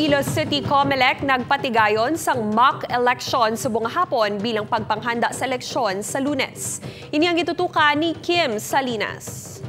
Iloilo City Comelec nagpatigayon sang mock election subong hapon bilang pagpanghanda sa eleksyon sa Lunes. Ini ang gitutukan ni Kim Salinas.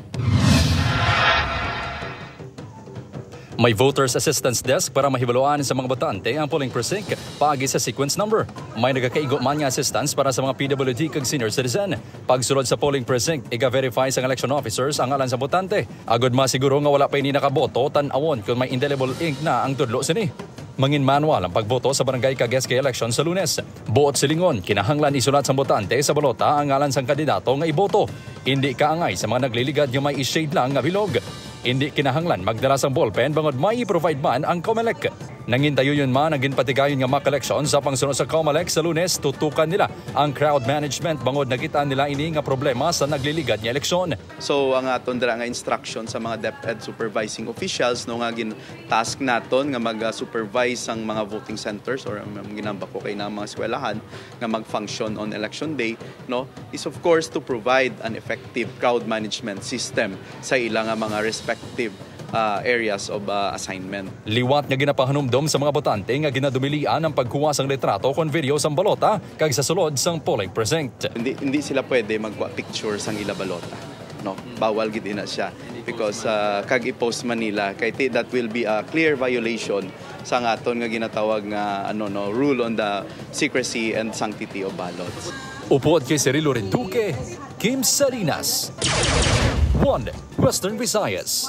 May voters assistance desk para mahibaluan sa mga botante ang polling precinct paagi sa sequence number. May nagakaigo man nga assistance para sa mga PWD kag senior citizen. Pagsulod sa polling precinct, iga-verify sa election officers ang ngalan sa botante. Agod masiguro nga wala pa ini nakaboto, tan-awon kung may indelible ink na ang tudlo sini. Mangin manual ang pagboto sa barangay kag SK election sa Lunes. Buot silingon, kinahanglan isulat sa botante sa balota ang ngalan sang kandidato nga iboto. Hindi kaangay sa mga nagliligad nga may i-shade lang nga bilog. Hindi kinahanglan magdala sang ballpen bangod may i-provide man ang COMELEC. Nangintayo yun man ang ginpatigayon nga mock election sa pangsunod sa COMELEC sa Lunes, tutukan nila ang crowd management bangod nakita nila ini nga problema sa nagliligad nga eleksyon. So ang aton dira nga instruction sa mga DepEd supervising officials, no, nga gin-task naton nga mag-supervise ang mga voting centers or ang ginambako kay na mga eskwelahan nga mag-function on election day, no, is of course to provide an effective crowd management system sa ilang nga mga respective areas of assignment. Liwat nga ginapahanumdom sa mga botante nga ginadumilian ang pagkuha sang litrato kon video sang balota kag sa sulod sang polling precinct. Hindi sila pwede magkuha picture sang ila balota. No, bawal gid ina siya because kag i-post man nila kay ti that will be a clear violation sa ngaton nga ginatawag nga ano, no, rule on the secrecy and sanctity of ballots. Upod kay Cirilo Rinduque, Kim Salinas. 1 Western Visayas.